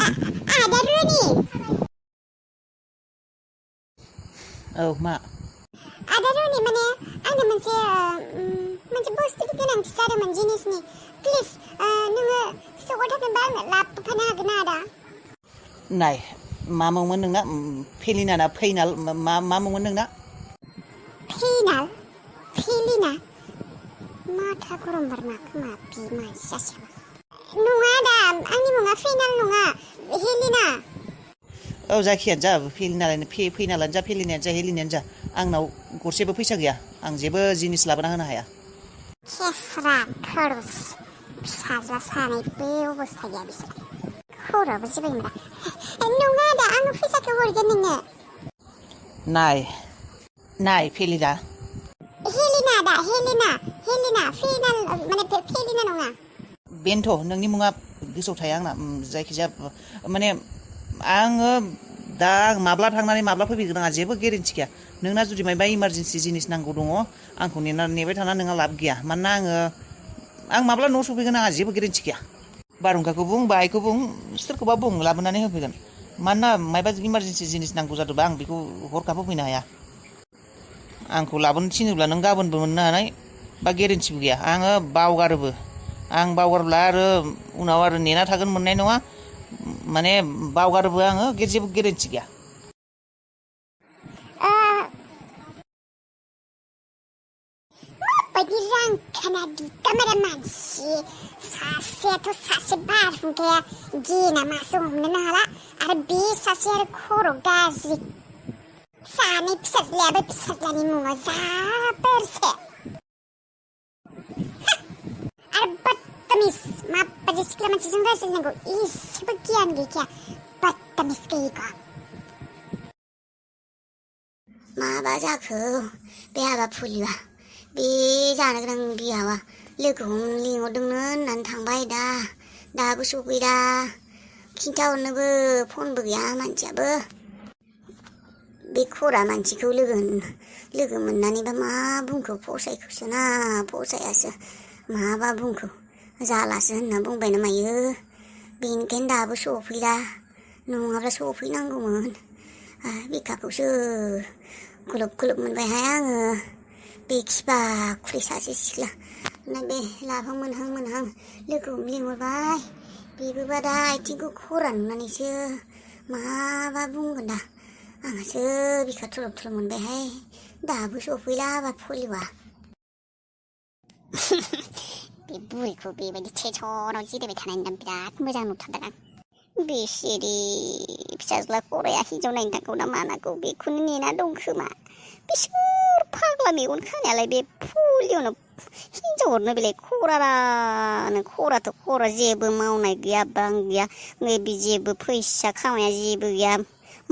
Ada dulu nih. Oh, मा? Ada dulu nih माने आंनो मोनसे बुस्थु गोनांथि जादोंमोन जिनिसनि. प्लिज नोङो सकाव थांनोबा आंनो लाबोफानो हागोन ना आदा? नाय मामोन नोंना फेलिना फैनाल मामोन नोंना? फेलिना माथा गरम बारमा खोमा बि मानसि जासिगोन। नङा आदा आंनि मुङा फैनाल नङा हेलिना। औ जायखियानो जा फैनालानो जा फेलिनायानो जा हेलिनायानो जा आंनाव गरसेबो फैसा गैया आं जेबो जिनिस लाबोना होनो हाया। खेस्रा खरस फिसाज्ला सानैबो अबस्था गैया बिसोर खर'आबो जिबायमोन दा नङा आदा आङो फैसाखौ हरगोन नोंनो। नाय फेलिना हेलिना आदा हेलिना फेनाल माने फेलिना नङा। बेनोथ' नोंनि मुङा गोसोआव थाया आंना जायखिजाया माने आङो दा माब्ला थांनानै माब्ला फैफिनगोन आंहा जेबो गेरेन्टि गैया। नोंना जुदि मायबा इमारजेन्सि जिनिस नांगौ दङ आंखौ नेबाय थाना नोंहा लाब गैया मानोना आं माब्ला न'आव सफैगोन आंहा जेबो गेरेन्टि गैया। बारहुंखाखौ बुं बायखौ बुं सोरखौबा बुं लाबोनानै होफैगोन मानोना मायबा इमारजेन्सि जिनिस नांगौ जादोंबा आं बेखौ हरखाब होफैनो हाया। आंखौ लाबोनो थिनोब्ला नों गाबोनबो मोननो हानाय बा गेरेन्टिबो गैया। आङो बावगारोबो आं बावगारब्ला आरो उनाव आरो नेना थागोन मोननाय नङा माने बावगारोबो आङो जेबो गेरेन्टि गैया। माबायदि रांखाना कामेरा मानसि सासेयाथ' सासे बारहुंखाया गिना मासो हमनोनो हाला आरो बे सासे आरो खर' गाज्रि सानै फिसाज्लायाबो फिसाज्लानि मुङाव जा बोरसे आरो बदतमिज माबायदि सिख्ला मानसिजों रायज्लायनांगौ एसेबो गियान गैखाया बदतमिज गैयिखौ। माबा जाखो बे हाबा फुलिबा बे जानो गोनां बिहावा लोगोखौ लिंहरदोंनो होननानै थांबाय दाबो सफैदा खिन्थाहरनोबो फनबो गैया मानसियाबो। बे खरा मानसिखौ लोगो मोननानैबा मा बुंखो फसायखोसो ना फसायासो माबा बुंखो जालासो होनना बुंबाय ना मायो बेनिखायनो दाबो सफैला नङाब्ला सफैनांगौमोन। बिखाखौसो खुलुब मोनबायहाय आङो बे खिबा खुलि सासे सिख्ला बे लाफा मोनहां लोगो लिंहरबाय बेबोबा दा आथिंखौ खरा नुनानैसो माबा बुंगोन दा आंहासो बिखा थुलुब मोनबायहाय दाबो सफैला हाबा फुलिबा। बे बुरिखौ बेबायदि टेनसनाव जिरायबाय थानाय बिराद मोजां नुथारदों आं। बेसेरि फिसाज्ला खराया हिनजाव नायनो थांगौ ना मानांगौ बेखौनो नेना दं खोमा। बिसोर फाग्ला मेगन खानायालाय बे फुलियावनो हिनजाव हरनो बेलाय खराथ' खरा जेबो मावनाय गैया बां गैया जेबो फैसा खामाया जेबो गैया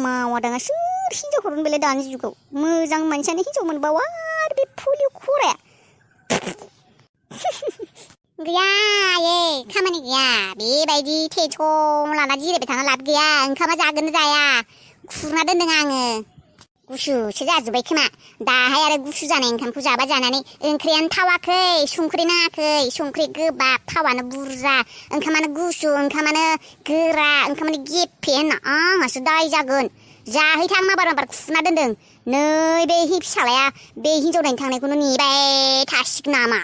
मावादाङा सोर हिनजाव हरनो बेलाय दानि जुगाव मोजां मानसियानो हिनजाव मोनबावा आरो बे फुलियाव खराया गैया खामानि गैया बेबायदि टेनसन लाना जिरायबाय थाना लाब गैया। ओंखामा जागोन ना जाया खुरना दोनदों आङो गुसुसो जाजोब्बाय खोमा दाहाय आरो गुसु जानाय ओंखामखौ जानानै ओंख्रियानो थावाखै संख्रि नाङाखै संख्रि गोबाब थावानो बुरजा ओंखामानो गुसु ओंखामानो गोरा ओंखामानो गेफे होनना आंहासो दाय जागोन जाहैथां माबार खुरना दोनदों नै बे फिसालाया बे हिनजाव नायनो थांनायखौनो नेबाय थासिगोन नामा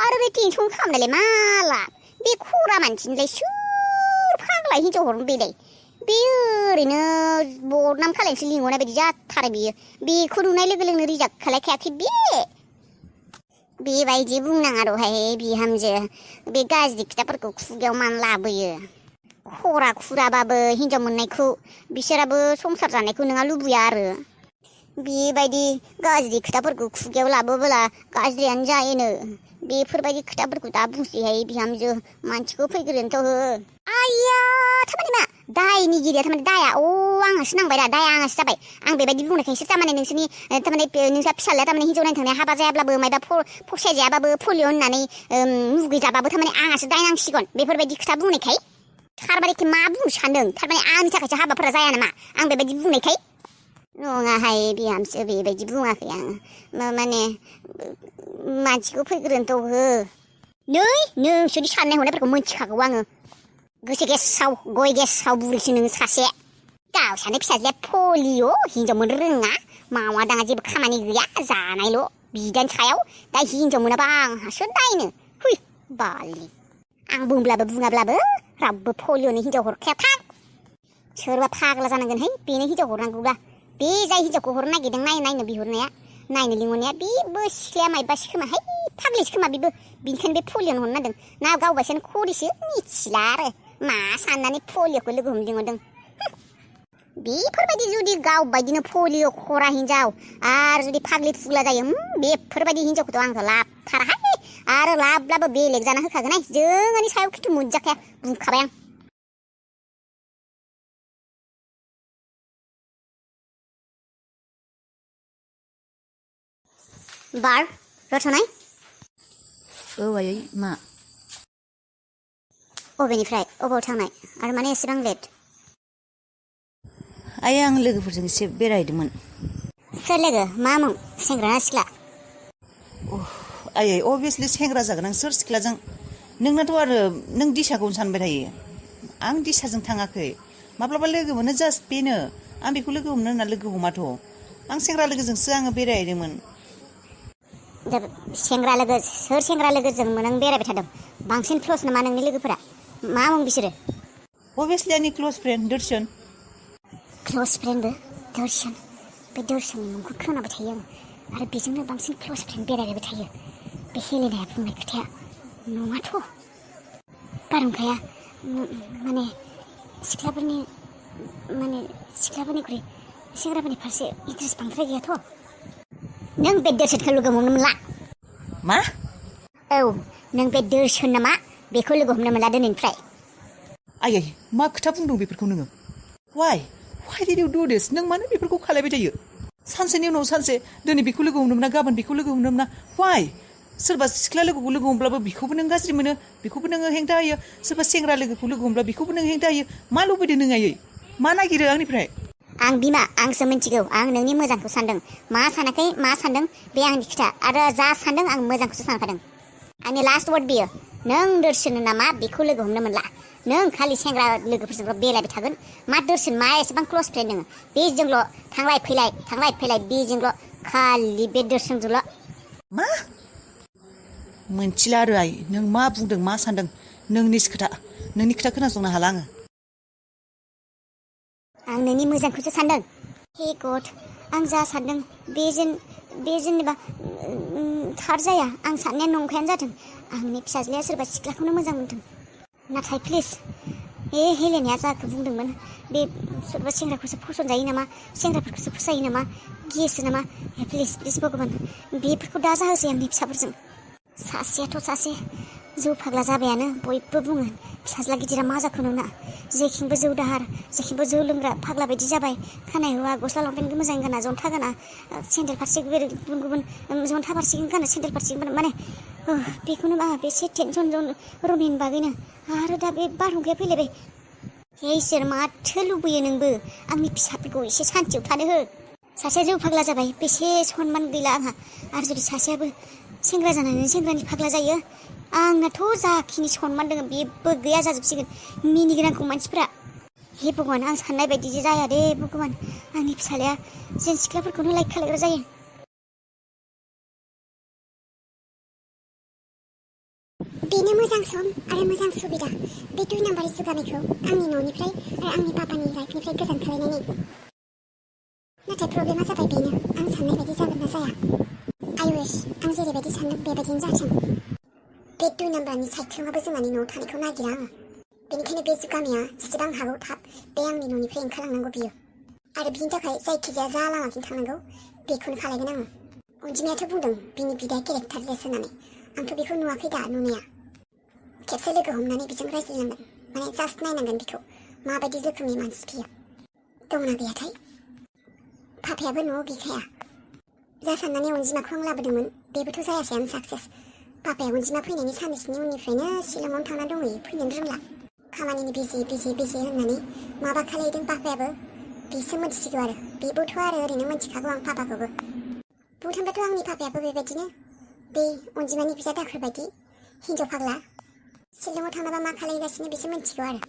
आरो बे टेनसन खालामनायलाय माला बे खरा मानसिनिलाय सोर फाग्ला हिनजाव हरनो बेलाय बे ओरैनो बदनाम खालायनोसो लिंहरनाय बायदि जाथारो बियो बेखौ नुनाय लोगो लोगोनो रिजार्भ खालायखायाखै बेबायदि बुंनाङा रहाय बिहामजो बे गाज्रि खोथाफोरखौ खुगायाव मानो लाबोयो। खरा खुराबाबो हिनजाव मोननायखौ बिसोराबो संसार जानायखौ नोंहा लुबैया आरो बेबायदि गाज्रि खोथाफोरखौ खुगायाव लाबोबोला गाज्रियानो जायोनो बेफोरबायदि खोथाफोरखौ दा बुंसैहाय बिहामजो मानसिखौ फैग्रोनोथ' हो आइया थारमाने मा दायनिगिरिया थारमाने दाया आंहासो नांबाय दा दाया आंहासो जाबाय आं बेबायदि बुंनायखायसो थारमाने नोंसोरनि थारमाने नोंस्रा फिसालाया थारमाने हिनजाव नायनो थांनाया हाबा जायाब्लाबो मायबा फसायजायाबाबो पलिअ होननानै मुगैजाबाबो थारमाने आंहासो दायनांसिगोन बेफोरबायदि खोथा बुंनायखाय थारमाने मा बुंनो सानदों थारमाने आंनि थाखायसो हाबाफोरा जाया नामा आं बेबायदि बुंनायखाय नङाहाय बिहामजो बेबायदि बुङाखै आं माने मानसिखौ फैग्रोनोथ' हो नै नोंसोरनि साननाय हनायफोरखौ मोनथिखागौ आङो गोसो गेसाव गय गेसाव बुरैसो नोङो सासे गावसानो फिसाज्लाया पलिअ हिनजाव मोननो रोङा मावा दाङा जेबो खामानि गैया जानायल' बिदानि सायाव दा हिनजाव मोनाबा आंहासो दायनो हुइ बालि आं बुंब्लाबो बुङाब्लाबो रावबो पलिअनि हिनजाव हरखाया थां सोरबा फाग्ला जानांगोनहाय बेनो हिनजाव हरनांगौब्ला बे जाय हिनजावखौ हरनो नागिरदों नायनो बिहरनाया नायनो लिंहरनाया बेबो सिख्लाया मायबासो खोमाहाय फाग्लिसो खोमा बेबो बिनिखायनो बे पलिअनो हरनो नागिरदों ना गावबायसानो खरिसो मिथिला आरो मा साननानै पलिअखौ लोगो हमनो लिंहरदों बेफोरबायदि जुदि गावबायदिनो पलिअ खरा हिनजाव आरो जुदि फाग्लि फुग्ला जायो बेफोरबायदि हिनजावखौथ' आंथ' लाबथाराहाय आरो लाब्लाबो बेलेग जाना होखागोनहाय जोंहानि सायाव खिन्थु मोनजाखाया बुंखाबाय आं बार रथनाय औ आयै मा अबेनिफ्राय अबाव थांनाय आरो माने एसेबां लेट आयै आं लोगोफोरजों एसे बेरायहैदोंमोन सोर लोगो मा मुं सेंग्रा ना सिख्ला आयै अभियासलि सेंग्रा जागोन आं सोर सिख्लाजों नोंनाथ' आरो नों दिसाखौनो सानबाय थायो आं दिसाजों थाङाखै माब्लाबा लोगो मोनो जास्ट बेनो आं बेखौ लोगो हमनो होनना लोगो हमाथ' आं सेंग्रा लोगोजोंसो आङो बेरायहैदोंमोन सेंग्रा लोगो सोर सेंग्रा लोगोजों नों बेरायबाय थादों बांसिन क्ल'स नामा नोंनि लोगोफोरा मा मुं बिसोरो अभियासलि आंनि क्ल'ज फ्रेन्ड दर्शन क्ल'स फ्रेन्डबो दर्शन बे दर्शननि मुंखौ खोनाबाय थायो आं आरो बेजोंनो बांसिन क्ल'स फ्रेन्ड बेरायबाय थायो बे हेलेनाया बुंनाय खोथाया नङाथ' बारहुंखाया माने सिख्लाफोरनिख्रुइ सेंग्राफोरनि फारसे इन्ट्रेस्ट बांद्राय गैयाथ' नों बे दर्शनखौ लोगो हमनो मोनला मा औ नों बे दर्शन नामा बेखौ लोगो हमनो मोनला दिनैनिफ्राय आयै मा खोथा बुंदों बेफोरखौ नोङो वाइ डिड इउ डु दिस नों मानो बेफोरखौ खालायबाय थायो सानसेनि उनाव सानसे दिनै बेखौ लोगो हमनो मोना गाबोन बेखौ लोगो हमनो मोना वाइ सोरबा सिख्ला लोगोखौ लोगो हमब्लाबो बेखौबो नों गाज्रि मोनो बेखौबो नोङो हेंथा होयो सोरबा सेंग्रा लोगोखौ लोगो हमब्ला बेखौबो नों हेंथा होयो मा लुबैदों नों आयै मा नागिरो आंनिफ्राय आं बिमा आंसो मिन्थिगौ आं नोंनि मोजांखौ सानदों मा सानाखै मा सानदों बे आंनि खोथा आरो जा सानदों आं मोजांखौसो सानखादों आंनि लास्ट वार्ड बियो नों दर्शन नामा बेखौ लोगो हमनो मोनला नों खालि सेंग्रा लोगोफोरजोंल' बेरायबाय थागोन मा दर्शन मा एसेबां क्ल'स फ्रेन्ड नोङो बेजोंल' थांलाय फैलाय बेजोंल' खालि बे दर्शनजोंल' मा मोनथिला आरो आइ नों मा बुंदों मा सानदों नोंनि खोथा खोनासंनो हाला आङो आं नोंनि मोजांखौसो सानदों हे गड आं जा सानदों बे जेनेबा थार जाया आं साननाया नंखायानो जादों आंनि फिसाज्लाया सोरबा सिख्लाखौनो मोजां मोनदों नाथाय प्लिज हेलेनाया जाखौ बुंदोंमोन बे सोरबा सेंग्राखौसो फसन्द जायो नामा सेंग्राफोरखौसो फसायो नामा गियोसो नामा प्लिज भगबान बेफोरखौ दा जाहोसै आंनि फिसाफोरजों सासेयाथ' सासे जौ फाग्ला जाबायानो बयबो बुङो फिसाज्ला गिदिरा मा जाखो नोंना जेखिंबो जौ दाहार जेखिंबो जौ लोंग्रा फाग्ला बायदि जाबाय खानाय हुआ गस्ला लंपेन्ट मोजां गाना जन्था गाना सेन्देल फारसे गुबुन जन्था फारसेथिं गाना सेन्देल फारसेथिं माने बेखौनो बेसे टेनसन रनिनि बागैनो आरो दा बे बारहुंखाया फैलायबाय हे इसोर माथो लुबैयो नोंबो आंनि फिसाफोरखौ एसे सान्थियाव थानो हो सासेया जौ फाग्ला जाबाय बेसे सनमान गैला आंहा आरो जुदि सासेयाबो सेंग्रा जानानै सेंग्रानि फाग्ला जायो आंनाथ' जाखिनि सनमान दङ बेबो गैया जाजोबसिगोन मिनिगोन आंखौ मानसिफ्रा हे भगबान आं साननाय बायदि जाया दे भगबान आंनि फिसालाया जेन सिख्लाफोरखौनो लाइक खालायग्रा जायो बेनो मोजां सम आरो मोजां सुबिदा बे 2 नाम्बारनि जुगानायखौ आंनि न'निफ्राय आरो आंनि पापानि लाइफनिफ्राय गोजान खालायनायनि नाथाय प्रब्लेमा जाबाय बेनो आं साननाय बायदि जागोन ना जाया आइ विश आं जेरैबायदि सानदों बेबायदिनो जाथों बे 2 नाम्बारनि साइख्लुमाबो जोंहानि न'आव थानायखौ नागिरा आङो बेनिखायनो बे जुगामिया जेसेबां हागौ थाब बे आंनि न'निफ्राय ओंखारलांनांगौ बियो आरो बिनि थाखाय जायखिजाया जा लामाथिं थांनांगौ बेखौनो खालायगोन आङो अनजिमायाथ' बुंदों बिनि बिदाया केरेक्टारलेस होननानै आंथ' बेखौ नुवाखै दा नुनाया खेबसे लोगो हमनानै बिजों रायज्लायनांगोन माने जास्ट नायनांगोन बेखौ माबायदि रोखोमनि मानसि बियो दंना गैयाथाय पापायाबो न'आव गैखाया जा साननानै अनजिमाखौ आं लाबोदोंमोन बेबोथ' जायासै आं साक्सेस पापाया अनजिमा फैनायनि साननैसोनि उननिफ्रायनो शिलंआवनो थांना दंहैयो फैनोनो रोंला खामानिनि बिजि होननानै माबा खालायदों पापायाबो बेसो मोनथिसिगौ आरो बेबोथ' आरो ओरैनो मोनथिखागौ आं पापाखौबो बुंनो थांबाथ' आंनि पापायाबो बेबायदिनो बे अनजिमानि बिजा दाखोर बायदि हिनजाव फाग्ला शिलंआव थांनाबा मा खालायगासिनो बिसो मिथिगौ आरो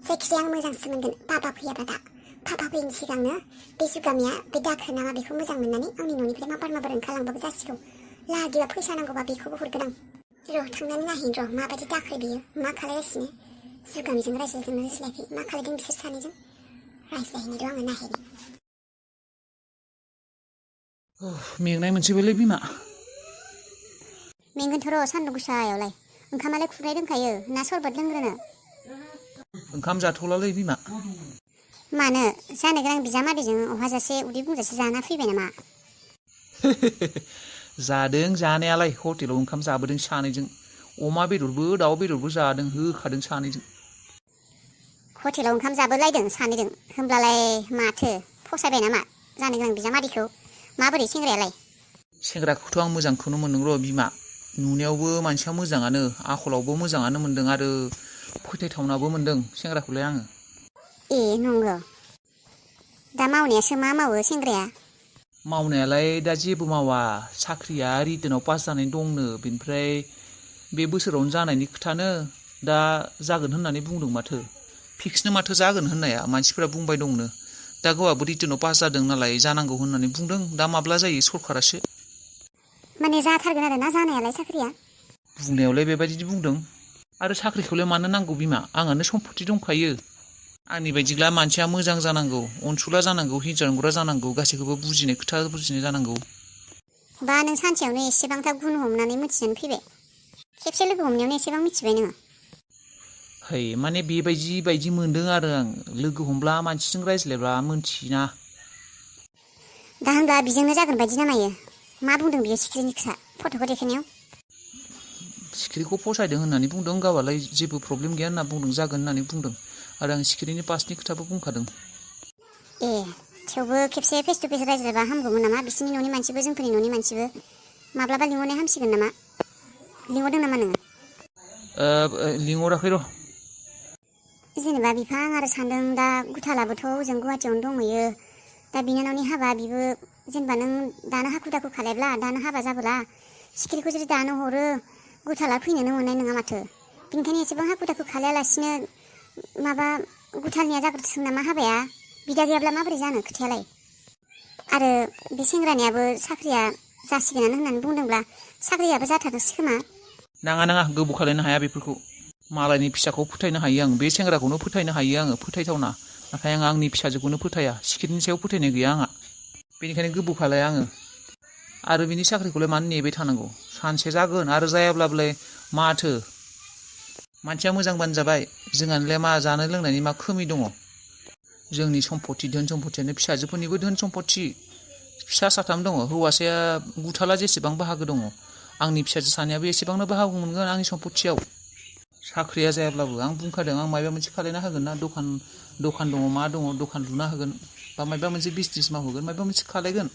जायखिजाया आं मोजांसो मोनगोन पापा फैयाबा दा पापा फैयिनि सिगांनो बे जुगामिया बे दाखोर नामा बेखौ मोजां मोननानै आंनि न'निफ्राय माबार ओंखारलांबाबो जासिगौ लागिबा फैसा नांगौबा बेखौबो हरगोन आं थांनानै नायहैनो माबायदि दाखोर बियो मा खालायगासिनो जुगामिजों रायज्लायदोंना रायज्लायाखै मा खालायदों बिसोर सानैजों रायज्लायहैनो आङो नायहैनो मेंनाय मोनसेबायलै बिमा मेंगोनथ' र' सान्दुं गोसायावलाय ओंखामालाय खुरनाय दंखायो ना सरबत लोंग्रोनो ओंखाम जाथ'लालै बिमा मानो जानो गोनां बिजामादैजों अहाजासे उदै बुंजासे जाना फैबाय नामा जादों जानायालाय हटेलाव ओंखाम जाबोदों सानैजों अमा बेदरबो दाउ बेदरबो जादों होखादों सानैजों हटेलाव ओंखाम जाबोलायदों सानैजों होमब्लालाय माथो फसायबाय नामा जानो गोनां बिजामादैखौ माबोरै सेंग्रायालाय सेंग्राखौथ' आं मोजांखौनो मोनदों र' बिमा नुनायावबो मानसिया मोजाङानो आखलावबो मोजाङानो मोनदों आरो फोथायथावनाबो मोनदों सेंग्राखौलाय आङो ए नंगौ दा मावनायासो मा मावो सेंग्राया मावनायालाय दा जेबो मावा साख्रिया रिटेनाव पास जानानै दंनो बेनिफ्राय बे बोसोरावनो जानायनि खोथानो दा जागोन होननानै बुंदों माथो फिक्सनो माथो जागोन होननाया मानसिफोरा बुंबाय दंनो दा गावहाबो रिटेनाव पास जादों नालाय जानांगौ होननानै बुंदों दा माब्ला जायो सरखारासो माने जाथारगोन आरो ना जानायालाय साख्रिया बुंनायावलाय बेबायदि बुंदों आरो साख्रिखौलाय मानो नांगौ बिमा आंहानो सम्पति दंखायो आंनि बायदिब्ला मानसिया मोजां जानांगौ अनसुला जानांगौ हिनजावग्रा जानांगौ गासैखौबो बुजिनाय खोथा बुजिनाय जानांगौ बा नों सानसेयावनो एसेबांथा गुन हमनानै मिथिनानै फैबाय खेबसे लोगो हमनायावनो एसेबां मिथिबाय नोङो है माने बेबायदि मोनदों आरो आं लोगो हमब्ला मानसिजों रायज्लायब्ला मोनथियोना दा होनब्ला बिजोंनो जागोन बायदि नामायो मा बुंदों बियो सिखिरिनि खोथा फट'खौ देखायनायाव सिखिरिखौ फसायदों होननानै बुंदों गावहालाय जेबो प्रब्लेम गैया होनना बुंदों जागोन होननानै बुंदों आरो आं सिखिरिनि पासनि खोथाबो बुंखादों ए थेवबो खेबसे फेस टु फेस रायज्लायबा हामगौमोन नामा बिसोरनि न'नि मानसिबो जोंफोरनि न'नि मानसिबो माब्लाबा लिंहरनाय हामसिगोन नामा लिंहरदों नामा नोङो लिंहराखै र' जेनेबा बिफा आं आरो सानदों दा गुथालाबोथ' ओजों गुवाहाटियावनो दंहैयो दा बिनानावनि हाबा बिबो जेनेबा नों दानो हाखु दाखु खालायब्ला दानो हाबा जाबोला सिखिरिखौ जुदि दानो हरो गुथाला फैनोनो मोननाय नङा माथो बिनिखायनो एसेबां हाखु दाखु खालायालासिनो माबा गुथालनिया जाग्रोथों नामा हाबाया बिदा गैयाब्ला माबोरै जानो खोथायालाय आरो बे सेंग्रानियाबो साख्रिया जासिगोनानो होननानै बुंदोंब्ला साख्रियाबो जाथारनोसै खोमा नाङा गोबाव खालायनो हाया बेफोरखौ मालायनि फिसाखौ फोथायनो हायो आं बे सेंग्राखौनो फोथायनो हायो आङो फोथायथावना नाथाय आं आंनि फिसाजोखौनो फोथाया सिखिरिनि सायाव फोथायनाय गैया आंहा बेनिखायनो गोबाव खालाया आङो आरो बिनि साख्रिखौलाय मानो नेबाय थानांगौ सानसे जागोन आरो जायाब्लालाय माथो मानसिया मोजांबानो जाबाय जोंहानोलाय मा जानाय लोंनायनि मा खोमि दङ जोंनि सम्पति धोन सम्पतियानो फिसाजोफोरनिबो धोन सम्पति फिसा साथाम दङ हौवासाया गुथाला जेसेबां बाहागो दङ आंनि फिसाजो सानैयाबो एसेबांनो बाहागो मोनगोन आंनि सम्पतियाव साख्रिया जायाब्लाबो आं बुंखादों आं माबा मोनसे खालायना होगोन ना दखान दङ मा दङ दखान लुना होगोन बा माबा मोनसे बिजनेस मावहोगोन माबा मोनसे खालायगोन